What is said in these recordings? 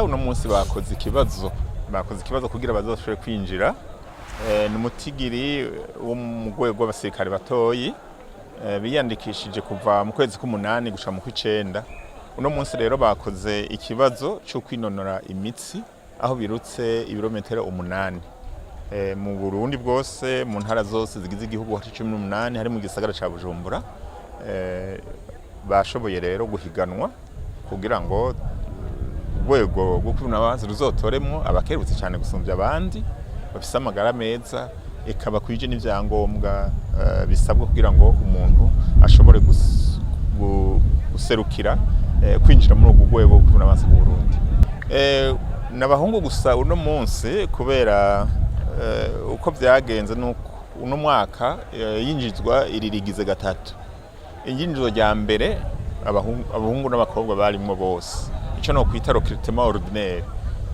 Uno munsi bakoze ikibazo kugira bazoshobore kwinjira. Ni umutigiri wo mu rwego rw'abasirikare batoyi biyandikishije kuva mu kwezi k'umunani gushika mu kw'icenda. Uno munsi rero bakoze ikibazo co kwinonora imitsi, aho birutse ibirometero 8 mu Burundi bwose, mu ntara zose zigize igihugu hari 18, hari mu gisagara ca Bujumbura. Bashoboye rero guhiganwa kugira ngo urwego rwo kwivuna abansi ruzotoremwo abakerutse cyane gusumvya abandi, bafise amagara meza, eka bakwije n'ivyangombwa bisabwa kugira ngo umuntu ashobore guserukira kwinjira muri urwo rwego rwo kwivuna abansi mu Burundi. N'abahungu gusa uno munsi, kubera uko vyagenze nuko uno mwaka yinjizwa iri rigize gatatu. Iyinjizwa rya mbere abahungu n'abakobwa barimwo bose, ico no kwita recrutement ordinaire.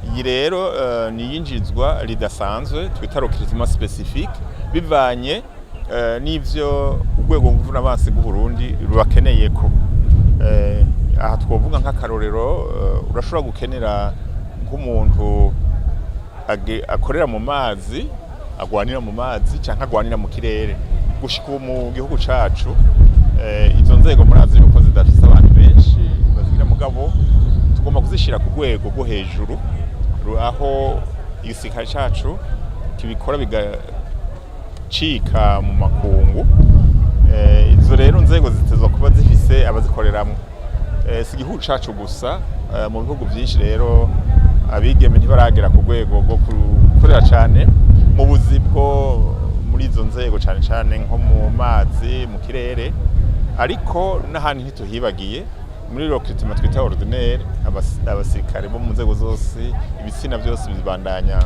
Iyi rero ni iyinjizwa ridasanzwe twita recrutement spécifique, bivanye n'ivyo urwego rw'ubuvunabansi bw'u Burundi rubakeneyeko. Aha twovuga nk'akarorero, urashobora gukenera nk'umuntu akorera mu mazi, agwanira mu mazi canke agwanira mu kirere. Gushika ubu mu gihugu cacu izo nzego murazi yuko zidafise abantu benshi bazigira, mugabo tugomba kuzishira ku rwego rwo hejuru, aho igisirikare cacu kibikora bigacika mu makungu. Izo rero nzego zitezwa kuba zifise abazikoreramwo. Si igihugu cacu gusa, mu bihugu vyinshi rero abigeme ntibaragera ku rwego rwo gukorera cane mu buzi bwo muri izo nzego, cane cane nko mu mazi, mu kirere. Ariko n'ahandi ntituhibagiye, muri recrutement twita ordinaire, abasirikare bo mu nzego zose, ibitsina byose bibandanya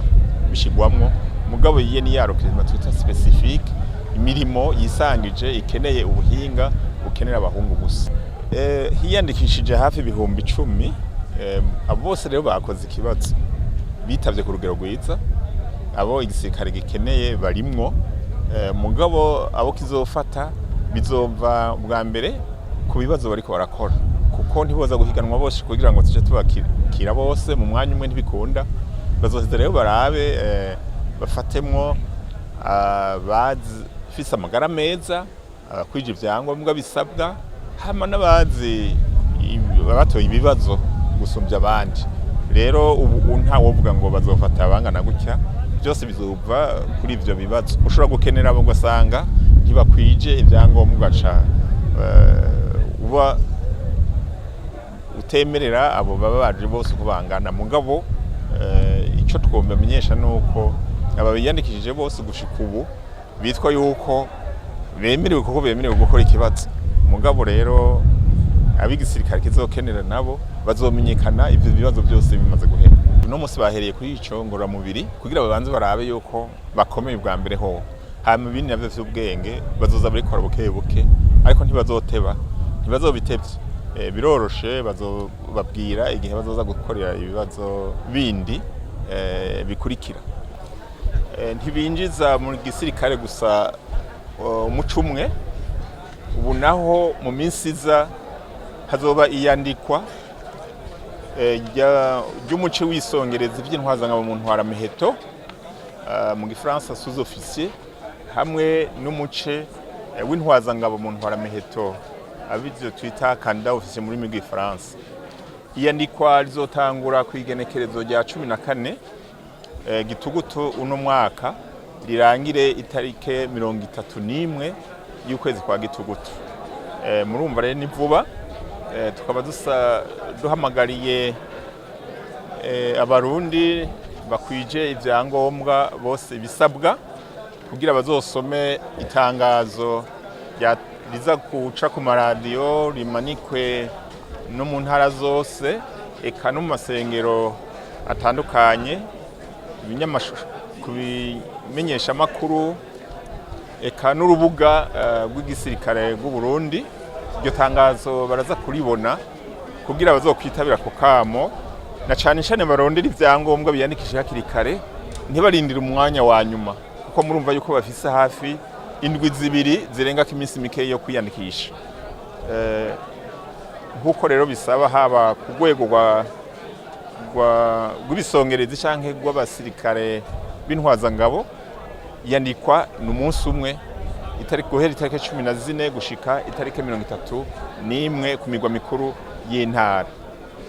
bishigwamwo. Mugabo yiye ni ya recrutement twita spécifique, imirimo yisangije ikeneye ubuhinga bukenera abahungu gusa. Hiyandikishije hafi 10.000. Abo bose rero bakoze ikibazo, bitavye ku rugero rwiza. Abo igisirikare gikeneye barimwo. Mugabo abo kizofata bizova bwa mbere ku bibazo bariko barakora, kuko ntiboza guhiganwa bose kugira ngo tuje tubakira bose mu mwanya umwe, ntibikunda. Bazoheza rero barabe, bafatemwo abafise amagara meza, abakwije ivyangombwa bisabwa, hama n'abazi batoye ibibazo gusumbya abandi. Rero ubu ntawovuga ngo bazofata abangana gutya, byose bizova kuri ivyo bibazo. Ushobora gukenera abo ugasanga ntibakwije ibyangombwa, ugaca uba utemerera abo baba baje bose uko bangana. Mugabo ico twobamenyesha nuko aba biyandikishije bose gushika ubu bitwa yuko bemerewe, kuko bemerewe gukora ikibazo. Mugabo rero abigisirikare kizokenera nabo bazomenyekana ivyo bibazo byose bimaze guhera. Uno munsi bahereye kuri ico ngororamubiri kugira babanze barabe yuko bakomeye ubwa mbere ho, hama ibindi navyo vy'ubwenge bazoza barikora buke buke, ariko ntibazoteba, ntibazobitevye. Biroroshe, bazobabwira igihe bazoza gukorera ibibazo bindi bikurikira. Ntibinjiza mu gisirikare gusa umuco umwe. Ubu naho mu minsi iza hazoba iyandikwa ry'umuce w'isongereza ivy'intwazangabo mu ntwaramiheto, mu gifaransa sous-officier, hamwe n'umuce w'intwazangabo mu ntwaramiheto, abivyo twita candidat officier mu rurimi rw'igifaransa. Iyandikwa rizotangura ku igenekerezo rya 14 Gitugutu uno mwaka, rirangire itarike 31 y'ukwezi kwa Gitugutu. Murumva rero ni vuba. Tukaba dusa duhamagariye abarundi bakwije ivyangombwa bose ibisabwa kugira bazosome itangazo riza guca ku maradiyo, rimanikwe no mu ntara zose, eka no mu masengero atandukanye, ku bimenyeshamakuru, eka n'urubuga rw'igisirikare rw'u Burundi. Iryo tangazo baraza kuribona kugira bazokwitabira ako kamo, na cane cane barondera ivyangombwa biyandikishije hakiri kare, ntibarindire umwanya wa nyuma, kuko murumva yuko bafise hafi indwi 2 zirengako iminsi mikeyi yo kwiyandikisha. Nk'uko rero bisaba, haba ku rwego rwa rw'ibisongerezi canke rw'abasirikare b'intwazangabo. Yandikwa ni umunsi umwe, itariki, guhera itariki 14 gushika itariki 31 ku migwa mikuru y'intara.